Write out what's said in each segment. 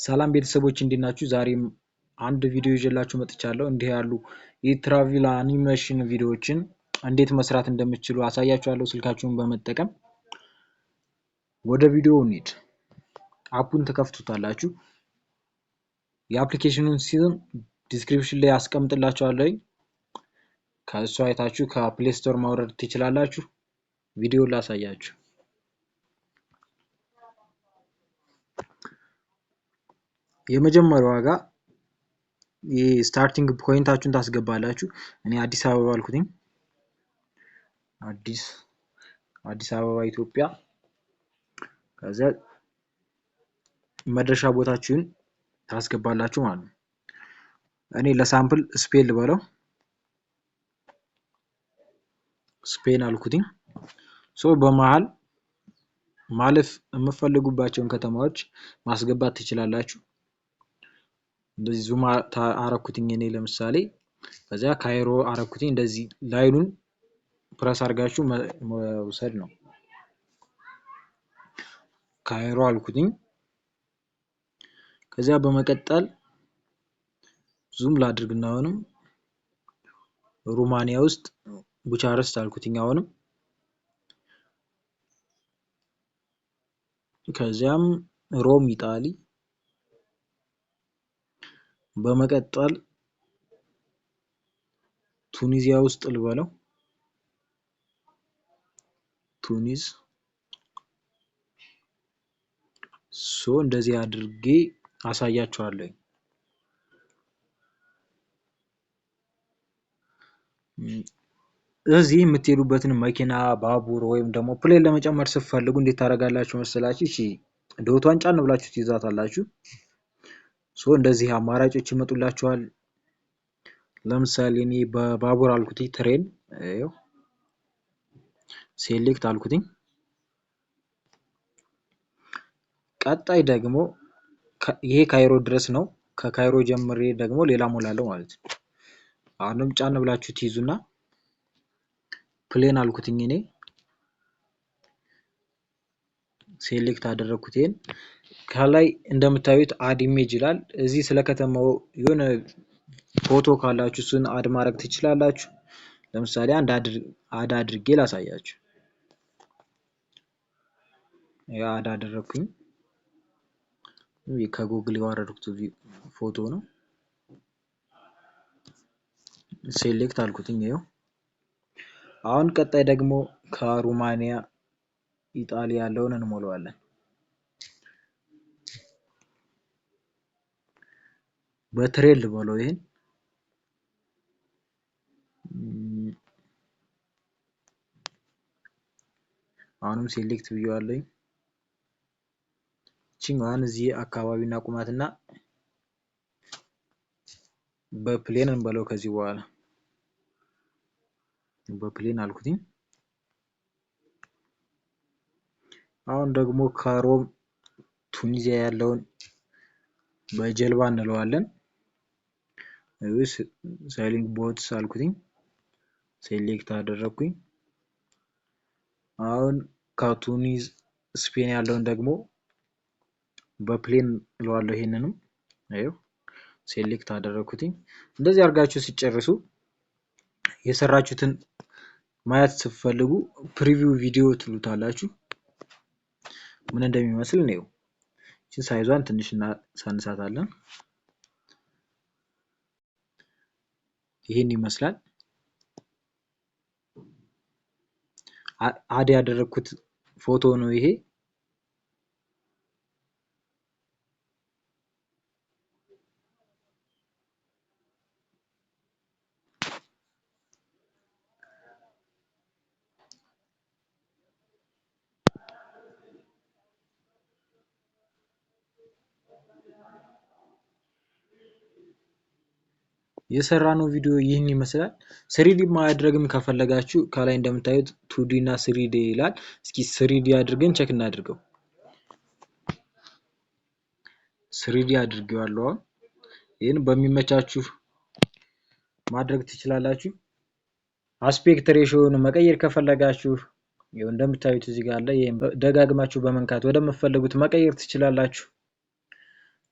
ሰላም ቤተሰቦች እንዴት ናችሁ? ዛሬም አንድ ቪዲዮ ይዤላችሁ መጥቻለሁ። እንዲህ ያሉ የ travel animation ቪዲዮዎችን እንዴት መስራት እንደምትችሉ አሳያችኋለሁ ስልካችሁን በመጠቀም። ወደ ቪዲዮው እንሂድ። app ኡን ትከፍቱታላችሁ። የ application ኑን ስም description ላይ አስቀምጥላችኋለሁ። ከእሱ አይታችሁ ከ Play Store ማውረድ ትችላላችሁ። ቪዲዮ ላሳያችሁ። የመጀመሪያው ዋጋ የ starting point ኣችሁን ታስገባላችሁ። እኔ አዲስ አበባ አልኩትኝ። አዲስ አበባ ኢትዮጵያ። ከዚያ መድረሻ ቦታችሁን ታስገባላችሁ ማለት ነው። እኔ ለ sample ስፔን ልበለው፣ ስፔን አልኩትኝ። so በመሃል ማለፍ የምትፈልጉባቸውን ከተማዎች ማስገባት ትችላላችሁ። እንደዚህ zoom አረኩትኝ እኔ ለምሳሌ። ከዚያ ካይሮ አረኩትኝ። እንደዚህ line ኑን press አድርጋችሁ መውሰድ ነው። ካይሮ አልኩትኝ። ከዚያ በመቀጠል zoom ላድርግና አሁንም ሩማንያ ውስጥ ቡቻረስት አልኩትኝ። አሁንም ከዚያም ሮም ኢጣሊ። በመቀጠል ቱኒዚያ ውስጥ ልበለው፣ ቱኒዝ። so እንደዚህ አድርጌ አሳያችኋለሁ። እዚህ የምትሄዱበትን መኪና፣ ባቡር ወይም ደግሞ plane ለመጨመር ስትፈልጉ እንዴት ታደርጋላችሁ መሰላችሁ? እሺ dot ቷን ጫን ብላችሁ ትይዛታላችሁ። so እንደዚህ አማራጮች ይመጡላችኋል። ለምሳሌ እኔ በባቡር አልኩትኝ፣ train ይኸው select አልኩትኝ። ቀጣይ ደግሞ ይሄ ካይሮ ድረስ ነው። ከካይሮ ጀምሬ ደግሞ ሌላ ሞላለሁ ማለት ነው። አሁንም ጫን ብላችሁ ትይዙና plane አልኩትኝ እኔ select አደረኩት። ይሄን ከላይ እንደምታዩት add image ይላል። እዚህ ስለ ከተማው የሆነ ፎቶ ካላችሁ እሱን add ማድረግ ትችላላችሁ። ለምሳሌ አንድ add አድርጌ ላሳያችሁ። ያ add አደረኩኝ። ከጉግል ያወረድኩት ፎቶ ነው። select አልኩትኝ። ይኸው አሁን ቀጣይ ደግሞ ከሩማንያ ኢጣሊያ ያለውን እንሞላዋለን። በ train ልበለው ይሄን። አሁንም select ብየዋለሁ። እቺኛዋን እዚህ አካባቢ እናቁማትና በ plane እንበለው። ከዚህ በኋላ በ plane አልኩትኝ። አሁን ደግሞ ከሮም ቱኒዚያ ያለውን በጀልባ እንለዋለን። sailing boats አልኩትኝ። select አደረኩኝ። አሁን ከቱኒዝ ስፔን ያለውን ደግሞ በ plane እለዋለሁ። ይሄንንም ይኸው select አደረኩትኝ። እንደዚህ አድርጋችሁ ሲጨርሱ የሰራችሁትን ማየት ስትፈልጉ preview video ትሉታላችሁ። ምን እንደሚመስል ነው። እቺ size ዟን ትንሽ እናሳንሳታለን። ይሄን ይመስላል። add ያደረኩት ፎቶ ነው ይሄ። የሰራነው ቪዲዮ ይህን ይመስላል። 3D ማድረግም ከፈለጋችሁ ከላይ እንደምታዩት 2D እና 3D ይላል። እስኪ 3D አድርገን check እናድርገው። 3D አድርጌዋለሁ። አሁን ይህን በሚመቻችሁ ማድረግ ትችላላችሁ። aspect ratio ውን መቀየር ከፈለጋችሁ ይኸው እንደምታዩት እዚህ ጋር አለ። ይሄን ደጋግማችሁ በመንካት ወደምትፈልጉት መቀየር ትችላላችሁ።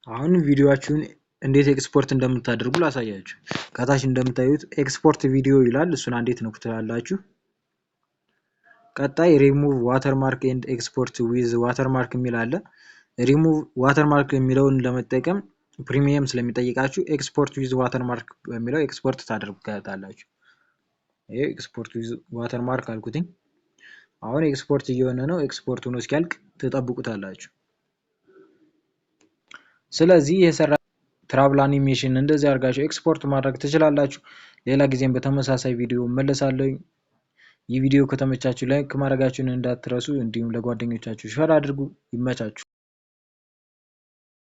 አሁን ቪዲዮአችሁን እንዴት ኤክስፖርት እንደምታደርጉ ላሳያችሁ። ከታች እንደምታዩት export video ይላል። እሱን አንዴ ትነኩታላችሁ። ቀጣይ ሪሙቭ ዋተርማርክ ኤንድ ኤክስፖርት ዊዝ ዋተርማርክ የሚል አለ። ሪሙቭ ዋተርማርክ የሚለውን ለመጠቀም premium ስለሚጠይቃችሁ export with watermark በሚለው ኤክስፖርት ታደርጉታላችሁ። ይሄ export with watermark አልኩትኝ። አሁን ኤክስፖርት እየሆነ ነው። ኤክስፖርት ሆኖ እስኪያልቅ ትጠብቁታላችሁ። ስለዚህ የሰራ travel animation እንደዚህ አድርጋችሁ ኤክስፖርት ማድረግ ትችላላችሁ። ሌላ ጊዜም በተመሳሳይ ቪዲዮ እመለሳለሁ። ይህ ቪዲዮ ከተመቻችሁ like ማድረጋችሁን እንዳትረሱ፣ እንዲሁም ለጓደኞቻችሁ share አድርጉ። ይመቻችሁ።